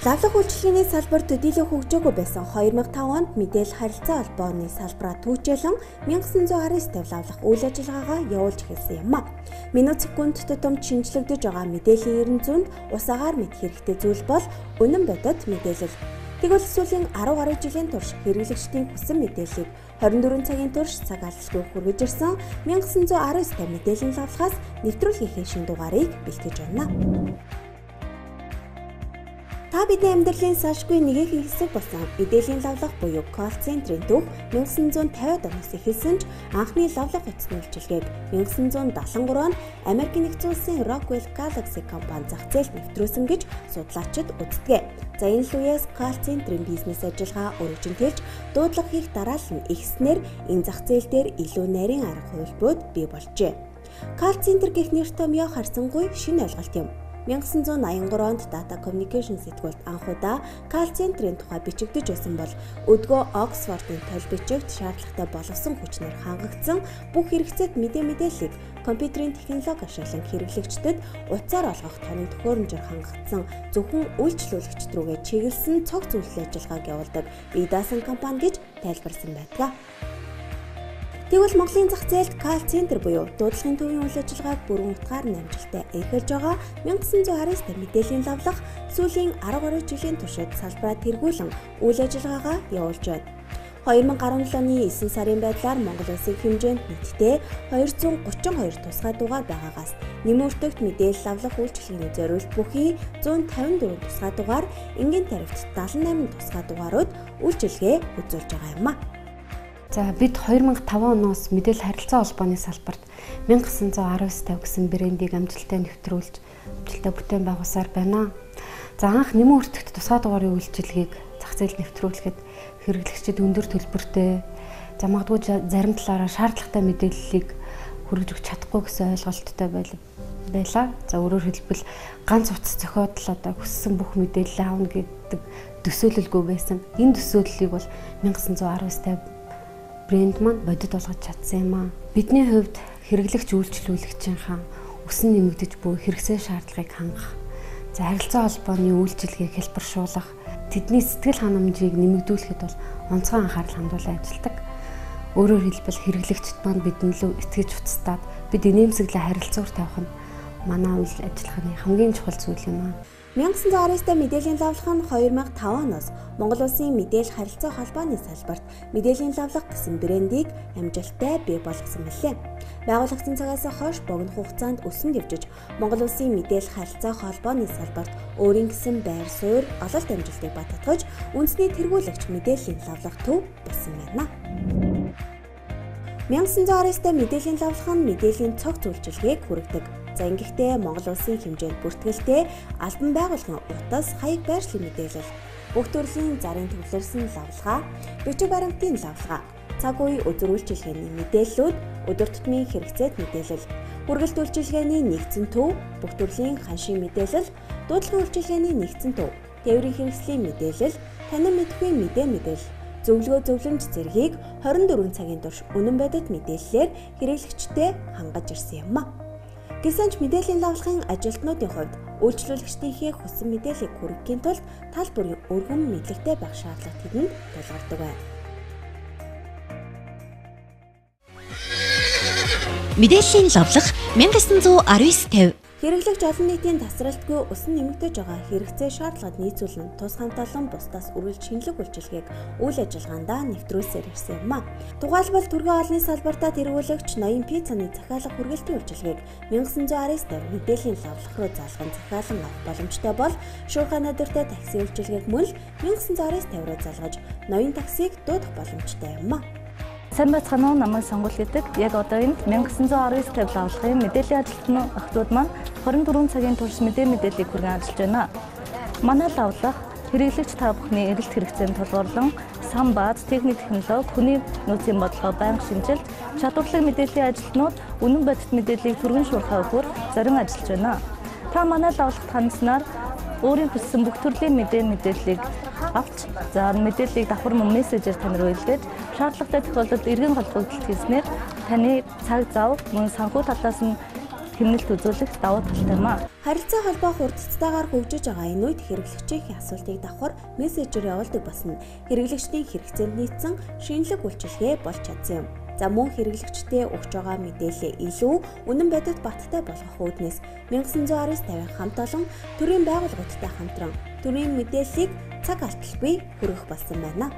Лавлах үйлчилгээний салбар төдийлөн хөгжөөгүй байсан 2005 онд мэдээлэл харилцаа холбооны салбараа түүжээлэн 1919 лавлах үйл ажиллагаагаа явуулж эхэлсэн юм а. Минут секунд тутамд шинжлэгдэж байгаа мэдээллийн 90 зуунд ус агаар мэд хэрэгтэй зүйл бол үнэн бодит мэдээлэл. Тэгвэл сүүлийн 10 гаруй жилийн турш хэрэглэгчдийн хүссэн мэдээллийг 24 цагийн турш цаг алдалгүй хүргэж ирсэн 1919 мэдээллийн лавлахаас нэвтрүүлгийнхээ шинэ дугаарыг бэлтгэж байна. Та бидний амьдралын салшгүй нэгэн хэсэг болсон мэдээллийн лавлах буюу call center-ийн төв 1950-ад оноос эхэлсэн ч анхны лавлах утасны үйлчилгээг 1973 онд Америкийн нэгдсэн улсын Rockwell Galaxy компани зах зээлд нэвтрүүлсэн гэж судлаачид үздэг. За энэ л үеэс call center-ийн бизнес ажиллагаа өргөжин тэлж дуудлага хийх дараалал нь ихснээр энэ зах зээл дээр илүү нарийн арга хувилбарууд бий болжээ. Call center гэх нэр томьёо харьцангуй шинэ ойлголт юм. 1983 онд Data Communication сэтгүүлд анх удаа call center-ийн тухай бичигдэж байсан бол өдгөө Оксфордын толь бичигт шаардлагатай боловсон хүчнээр хангагдсан бүх хэрэгцээт мэдээллийг компьютерийн технологи ашиглан хэрэглэгчдэд утсаар олгох тоног төхөөрөмжөөр хангагдсан зөвхөн үйлчлүүлэгчд рүүгээ чиглэсэн цогц үйл ажиллагааг явуулдаг бие даасан компани гэж тайлбарсан байдаг. Тэгвэл Монголын зах зээлд call center буюу дуудлагын төвийн үйл ажиллагааг бүрэн утгаар нь амжилттай эрхэлж байгаа 1919 мэдээллийн лавлах сүүлийн 10 гаруй жилийн туршид салбараа тэргүүлэн үйл ажиллагаагаа явуулж байна. 2017 оны 9 сарын байдлаар Монгол улсын хэмжээнд нийтдээ 232 тусгай дугаар байгаагаас нэмэлтэгт мэдээлэл лавлах үйлчилгээний зориулт бүхий 154 тусгай дугаар, энгийн тарифт 78 тусгай дугаарууд үйлчилгээ үзүүлж байгаа юм а. За бид 2005 оноос мэдээлэл харилцаа холбооны салбарт 1919 гэсэн брендийг амжилттай нэвтрүүлж амжилттай бүтээн байгуулсаар байна. За анх нэмэн өртөгт тусгай дугаарын үйлчилгээг зах зээлд нэвтрүүлэхэд хэрэглэгчид өндөр төлбөртэй, за магадгүй зарим талаараа шаардлагатай мэдээллийг хүргэж өгч чадахгүй гэсэн ойлголттой байлаа. За өөрөөр хэлбэл ганц утас зохиодол одоо хүссэн бүх мэдээлэл авна гэдэг төсөөлөлгүй байсан. Энэ төсөөллийг бол 1919 брэнд маань бодит болгож чадсан юм аа. Бидний хувьд хэрэглэгч үйлчлүүлэгчийнхаа өсөн нэмэгдэж буй хэрэгцээ шаардлагыг хангах, за харилцаа холбооны үйлчилгээг хэлбэршуулах, тэдний сэтгэл ханамжийг нэмэгдүүлэхэд бол онцгой анхаарал хандуулан ажилладаг. Өөрөөр хэлбэл хэрэглэгчд маань бидний лөө итгэж уцтаад бид инээмсэглээ харилцуур тавих нь манай үйл ажиллагааны хамгийн чухал зүйл юм аа. 1919 мэдээллийн лавлах нь 2005 оноос Монгол улсын мэдээлэл харилцаа холбооны салбарт мэдээллийн лавлах гэсэн брендийг амжилттай бий болгосон мэлээ. Байгуулагдсан цагаас хойш богино хугацаанд өсөн дэвжиж Монгол улсын мэдээлэл харилцаа холбооны салбарт өөрийн гэсэн байр суурь, ололт амжилтыг бат татгаж үндэсний тэргүүлэгч мэдээллийн лавлах төв болсон байна. 1919 мэдээллийн лавлах нь мэдээллийн цогц үйлчилгээг хүргэдэг. За ингэхдээ Монгол улсын хэмжээнд бүртгэлтэй албан байгууллагын утас, хаяг байршлын мэдээлэл, бүх төрлийн зарын төвлөрсөн лавлгаа, бичиг баримтын лавлгаа, цаг үе үзүр үйлчилгээний мэдээллүүд, өдөр тутмын хэрэгцээт мэдээлэл, хүргэлт үйлчилгээний нэгдсэн төв, бүх төрлийн ханшийн мэдээлэл, дуудлагын үйлчилгээний нэгдсэн төв, тээврийн хэрэгслийн мэдээлэл, танин мэдэхгүй мэдээлэл, зөвлөгөө зөвлөмж зэргийг 24 цагийн турш үнэн бодит мэдээллээр хэрэглэгчдэд хангаж ирсэн юм а. Гэсэн ч мэдээллийн лавлахын ажилтнуудын хувьд үйлчлүүлэгчдийнхээ хүссэн мэдээллийг хүргэхийн тулд тал бүрийн өргөн мэдлэгтэй байх шаардлага тэдэнд тулгардаг байна. Мэдээллийн лавлах 1919 50. Хэрэглэгч олон нийтийн тасралтгүй өсөн нэмэгдэж байгаа хэрэгцээ шаардлагад нийцүүлэн тус хамтаалан бусдаас үргэлж шинэлэг үйлчилгээг үйл ажиллагаандаа нэвтрүүлсээр ирсэн юм а. Тухайлбал түргэн олонний салбартаа тэргүүлэгч ноён пиццаны захиалга хүргэлтийн үйлчилгээг 1919 мэдээллийн лавлах руу залган захиалан авах боломжтой бол шуурхай найдвартай такси үйлчилгээг мөн л 1919 руу залгаж ноён таксиг дуудах боломжтой юм а. Сайн байцгаана уу, намайг Сонгуул гэдэг. Яг одоо энд 1919 50 лавлахын мэдээллийн ажилтны охидууд маань 24 цагийн турш мэдээллийг хүргэн ажиллаж байна. Манай лавлах хэрэглэгч та бүхний эрэлт хэрэгцээнд тулгуурлан сан бааз, техник технологи, хүний нөөцийн бодлогоо байнга шинжилж, чадварлаг мэдээллийн ажилтнууд үнэн бодит мэдээллийг түргэн шуурхай өгөхөөр зорин ажиллаж байна. Та манай лавлахад хандсанаар өөрийн хүссэн бүх төрлийн мэдээллийг авч, за мэдээллийг давхар мөн мессежээр тань руу илгээж, шаардлагатай тохиолдолд эргэн холбогдолт хийснээр таны цаг зав мөн санхүү талаас нь хэмнэлт үзүүлэх давуу талтай юм аа. Харилцаа холбоо хурдцтайгаар хөгжиж байгаа энэ үед хэрэглэгчийн асуултыг давхар мессежээр явуулдаг болсон. Хэрэглэгчдийн хэрэгцээнд нийцсэн шинэлэг үйлчилгээ болж чадсан юм. За мөн хэрэглэгчдээ өгч байгаа мэдээллээ илүү үнэн бодит баттай болгох үүднээс 1919 50 хамт олон төрийн байгууллагуудтай хамтран төрийн мэдээллийг цаг алдалгүй хүргэх болсон байна.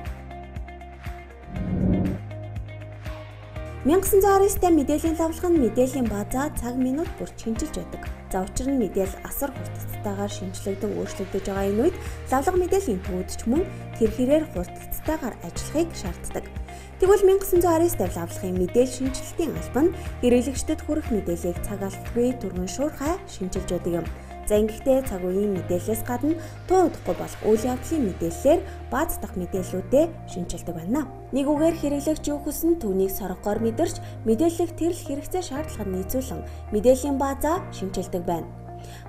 1919 мэдээллийн лавлах нь мэдээллийн баазаа цаг минут бүр шинжилж байдаг. За учир нь мэдээлэл асар хурдцтайгаар шинжлэгдэн өөрчлөгдөж байгаа энэ үед лавлага мэдээллийн төвд ч мөн тэр хэрээр хурдцтайгаар ажиллахыг шаарддаг. Тэгвэл 1919 лавлахын мэдээлэл шинжилтийн алба нь хэрэглэгчдэд хүрэх мэдээллийг цаг алдалгүй түргэн шуурхай шинчилж байдаг юм. За ингэхдээ цаг үеийн мэдээллээс гадна тун удахгүй болох үйл явдлын мэдээллээр бааз дахь мэдээллүүдээ шинчилдэг байна. Нэг үгээр хэрэглэгч юу хүсэн түүнийг соргогоор мэдэрч мэдээллийг тэр л хэрэгцээ шаардлагад нийцүүлэн мэдээллийн баазаа шинчилдэг байна.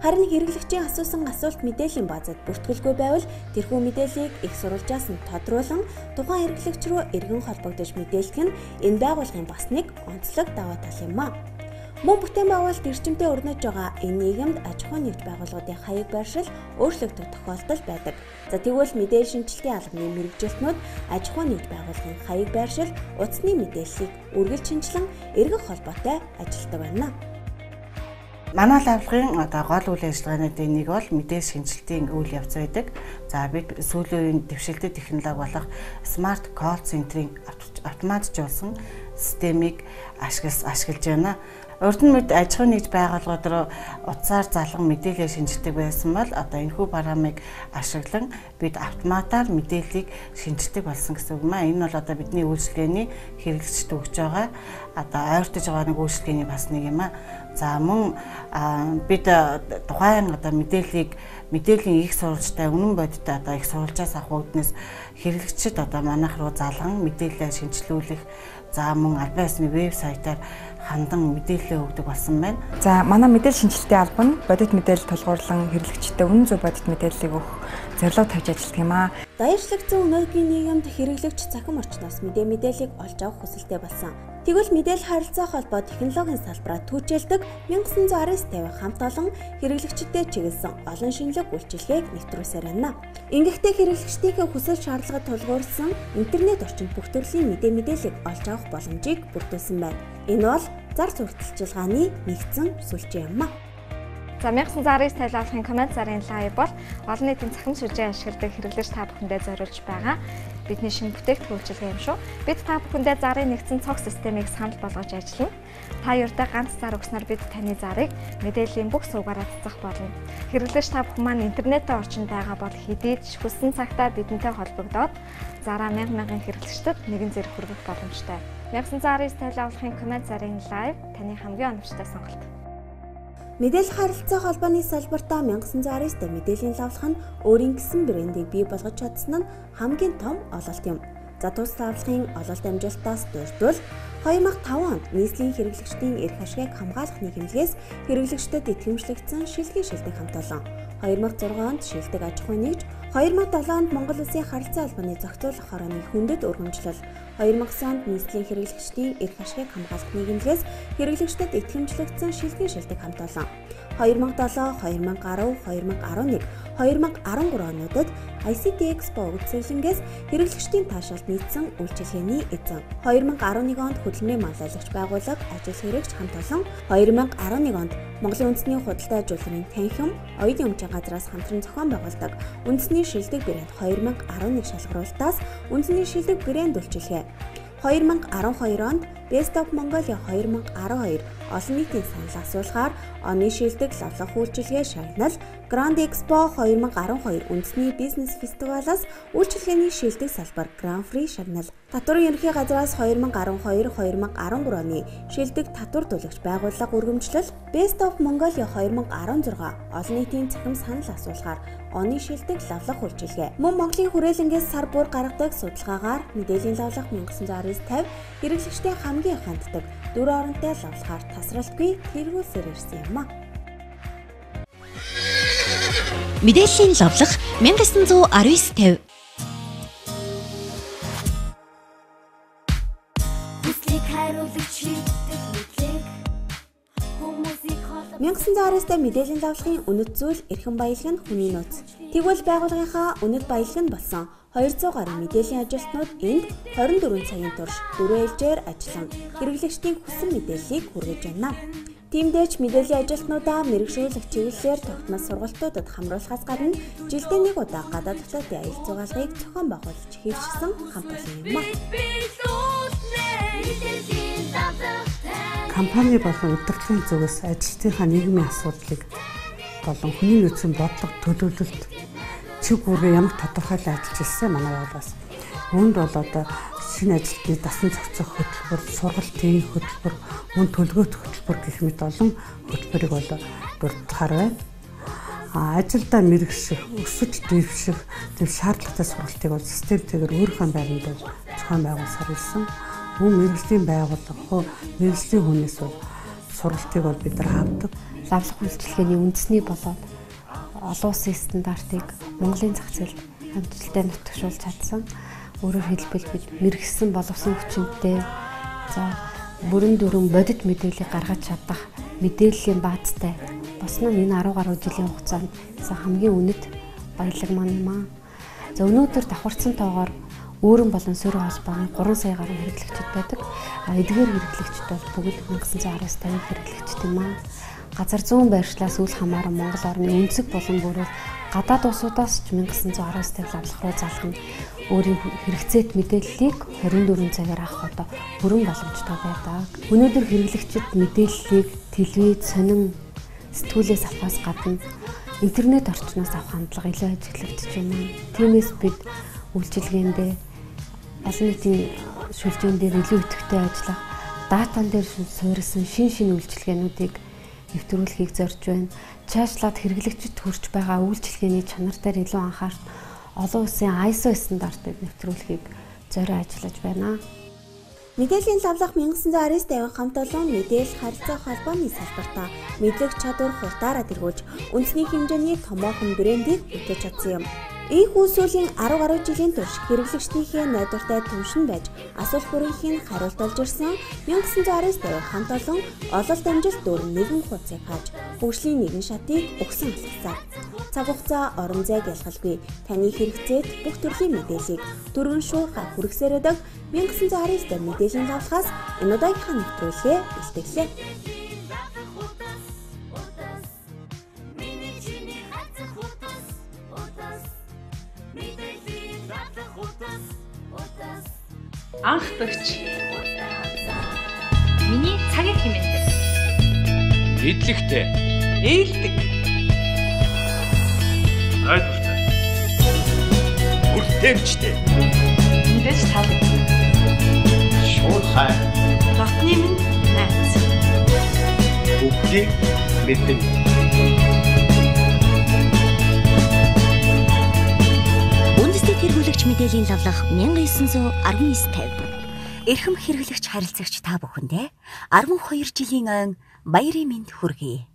Харин хэрэглэгчийн асуусан асуулт мэдээллийн баазад бүртгэлгүй байвал тэрхүү мэдээллийг их сурвалжаас нь тодруулан тухайн хэрэглэгч рүү эргэн холбогдож мэдээлэх нь энэ байгууллагын бас нэг онцлог давуу тал юм а. Мөн бүтээн байгуулалт эрчимтэй өрнөж байгаа энэ нийгэмд аж ахуйн нэгж байгууллагуудын хаяг байршил өөрчлөгдөх тохиолдол байдаг. За тэгвэл мэдээлэл шинжилтийн албаны мэргэжилтнүүд аж ахуйн нэгж байгууллагын хаяг байршил, утасны мэдээллийг үргэлж шинжилэн эргэх холбоотой ажилладаг байна. Манай лавлагын одоо гол үйл ажиллагаануудын нэг бол мэдээлэл шинжилтийн үйл явц байдаг. За бид сүүлийн үеийн дэвшилтэт технологи болох смарт call center-ийн автоматжуулсан системийг ашиглаж байна. Урд нь мэд аж ахуйн нэгж байгууллагууд руу утсаар залган мэдээлэл шинжилдэг байсан бол одоо энэхүү програмыг ашиглан бид автоматар мэдээллийг шинжилдэг болсон гэсэн үг юм аа. Энэ бол одоо бидний үйлчилгээний хэрэглэгчд өгч байгаа одоо ойртож байгаа нэг үйлчилгээний бас нэг юм аа. За мөн бид тухайн одоо мэдээллийг мэдээллийн их сурвалжтай үнэн бодиттой одоо их сурвалжаас авах үүднээс хэрэглэгчид одоо манайх руу залган мэдээлэлээ шинжилүүлэх, за мөн албан ёсны веб сайтаар хандан мэдээлэлээ өгдөг болсон байна. За манай мэдээлэл шинжилтийн алба нь бодит мэдээлэл тулгуурлан хэрэглэгчдэд үнэн зөв бодит мэдээллийг өгөх зорилго тавьж ажилладаг юм аа. Даяаршлагдсан өнөөгийн нийгэмд хэрэглэгч цахим орчноос мэдээллийг олж авах хүсэлтэй болсон. Тэгвэл мэдээлэл харилцаа холбоо технологийн салбараа түүчэлдэг 1919 50 хамт олон хэрэглэгчдэд чиглэсэн олон шинэлэг үйлчилгээг нэвтрүүлсээр байна. Ингэхдээ хэрэглэгчдийн хүсэл шаардлагад тулгуурласан интернет орчинд бүх төрлийн мэдээллийг олж авах боломжийг бүрдүүлсэн байна. Энэ бол зар сурталчилгааны нэгдсэн сүлжээ юм а. За 1919 50 лавлахын коммент зарын лайв бол олон нийтийн цахим сүлжээ ашигладаг хэрэглэгч та бүхэндээ зориулж байгаа бидний шинэ бүтээгдэхүүн үйлчилгээ юм шүү. Бид та бүхэндээ зарын нэгдсэн цог системийг санал болгож ажиллана. Та ердөө ганц зар өгснөөр бид таны зарыг мэдээллийн бүх сувгаараа цацах болно. Хэрэглэгч та бүхэн маань интернетийн орчинд байгаа бол хэдий ч хүссэн цагтаа бидэнтэй холбогдоод зараа мянга мянган хэрэглэгчдэд нэгэн зэрэг хүргэх боломжтой. 1919 50 лавлахын коммент зарын лайв таны хамгийн оновчтой сонголт. Мэдээлэл харилцаа холбооны салбартаа 1919 мэдээллийн лавлах нь өөрийн гэсэн брендийг бий болгож чадсан нь хамгийн том ололт юм. За тус лавлахын ололт амжилтаас дурдвал 2005 онд нийслэлийн хэрэглэгчдийн эрх ашигыг хамгаалах нийгэмлэгээс хэрэглэгчдэд итгэмжлэгдсэн шилдэг шилдэг хамт олон. 2006 онд шилдэг аж ахуйн нэгж, 2007 онд Монгол Улсын харилцаа холбооны зохицуулах хорооны хүндэт өргөмжлөл, 2009 онд нийслэлийн хэрэглэгчдийн эрх ашигыг хамгаалах нийгэмлэгээс хэрэглэгчдэд итгэмжлэгдсэн шилдэг шилдэг хамт олон. 2007, 2010, 2011, 2013 онуудад ICT Expo үзэсгэлэнгээс хэрэглэгчдийн таашаалд нийцсэн үйлчилгээний эзэн. 2011 онд хөдөлмөрийн манлайлагч байгууллага ажил хэрэгч хамт олон, 2011 онд Монголын үндэсний худалдаа ажилтны танхим оюутны өмчийн газраас хамтран зохион байгуулдаг үндэсний шилдэг брэнд 2011 шалгаруултаас үндэсний шилдэг брэнд үйлчилгээ. 2012 онд Best of Mongolia 2012 олон нийтийн санал асуулгаар оны шилдэг лавлах үйлчилгээ шагнал, Grand Expo 2012 үндэсний бизнес фестивалаас үйлчилгээний шилдэг салбар Grand Prix шагнал. Татварын ерөнхий газраас 2012-2013 оны шилдэг татвар төлөгч байгууллага өргөмжлөл, Best of Mongolia 2016 олон нийтийн цахим санал асуулгаар оны шилдэг лавлах үйлчилгээ. Мөн Монголын хүрээлэнгээс сар бүр гаргадаг судалгаагаар мэдээллийн лавлах 1919 50 хэрэглэгчдийн хамгийн ханддаг дөрвөн оронтой лавлахаар тасралтгүй тэргүүлсээр ирсэн юм а. Мэдээллийн лавлах 1919 50. Хүслийг хариулагч шийддэг мэдлэг хүмүүсийг хол 1919-д мэдээллийн лавлагын үнэт зүйл эрхэм баялаг нь хүний нөөц. Тэгвэл байгууллагынхаа үнэт баялаг нь болсон 200 гаруй мэдээллийн ажилтнууд энд 24 цагийн турш дөрвөн ээлжээр ажиллан хэрэглэгчдийн хүссэн мэдээллийг хүргэж байна. Тиймдээ ч мэдээллийн ажилтнуудаа мэргэшүүлэх чиглэлээр тогтмол сургалтуудад хамруулахаас гадна жилдээ нэг удаа гадаад дотоодын аялал зугаалгыг зохион байгуулж хэвшсэн хамт олон юм а. Компани болон удирдлагын зүгээс ажилтныхаа нийгмийн асуудлыг болон хүний нөөцийн бодлого төлөвлөлт чиг үүргээ ямар тодорхойлон ажиллаж ирсэн манай байгууллагаас. Үүнд бол одоо шинэ ажилтныг дасан зохицох хөтөлбөр, сургалтын хөтөлбөр, мөн төлгөөт хөтөлбөр гэх мэт олон хөтөлбөрийг бол дурдахаар байна. Ажилдаа мэрэгших, өсөж дэвших тийм шаардлагатай сургалтыг бол системтэйгээр өөрийнхөө байранд бол зохион байгуулсаар ирсэн. Мөн мэргэжлийн байгууллага, мэргэжлийн хүнээс бол сургалтыг бол бид нар авдаг. Лавлах үйлчилгээний үндэсний болоод олон улсын стандартыг Монголын зах зээлд амжилттай нутагшуулж чадсан. Өөрөөр хэлбэл бид мэргэсэн боловсон хүчинтэй за бүрэн дүрэн бодит мэдээллийг гаргаж чадах мэдээллийн баазтай болсон нь энэ 10 гаруй жилийн хугацаанд хамгийн үнэт баялаг маань юм аа. За өнөөдөр давхарцсан тоогоор өөрөн болон сөрөг холбооны 3 сая гаруй хэрэглэгчид байдаг. А эдгээр хэрэглэгчид бол бүгд 1919 хэрэглэгчид юм аа. Газар зүүн байршлаас үл хамааран Монгол орны өнцөг болон бүрээр гадаад улсуудаас ч 1919 лавлах руу залах нь өөрийн хэрэгцээт мэдээллийг 24 цагаар авах одоо бүрэн боломжтой байдаг. Өнөөдөр хэрэглэгчид мэдээллийг телевиз, сонин сэтгүүлээс авахаас гадна интернет орчноос авах хандлага илүү ажиглагдаж байна. Тиймээс бид үйлчилгээндээ олон нийтийн сүлжээн дээр илүү идэвхтэй ажиллах, датан дээр суурилсан шин үйлчилгээнүүдийг нэвтрүүлэхийг зорж байна. Чаашлаад хэрэглэгчид төрж байгаа үйлчилгээний чанар дээр илүү анхаарч олон улсын ISO стандартыг нэвтрүүлэхийг зорио ажиллаж байна. Мэдээллийн лавлах 1919 хамт олон мэдээлэл харилцаа холбооны салбартаа мэдлэг чадвар хурдаараа тэргүүлж үндэсний хэмжээний томоохон брендийг бүтээж чадсан юм. Ийхүү сүүлийн 10 гаруй жилийн турш хэрэглэгчдийнхээ найдвартай түвшин байж асуулт бүрийнх нь хариулт олж ирсэн 1919 хамт олон ололт амжилт дүүрэн нэгэн хуудсыг хааж хөгжлийн нэгэн шатыг өгсөн алгасаа. Цаг хугацаа орон зайг ялгалгүй таны хэрэгцээд бүх төрлийн мэдээллийг дөрвөн шуурхай хүргэсээр байдаг 1919 мэдээллийн лавлахаас энэ удаагийнхаа нэвтрүүлгээ бэлтгэлээ. Анх бөгч. Миний цагийн хэмнэлт. Мэдлэгтэй. Ээлдэг. Найдвартай. Бүртэмжтэй. Мэдээж таалагдсан. Шуурхай. Дотны минь найз. Бүгдийг мэднэ. Үндэсний тэргүүлэгч мэдээллийн лавлах 1919 50. Эрхэм хэрэглэгч харилцагч та бүхэндээ 12 жилийн ойн баярын мэнд хүргэе.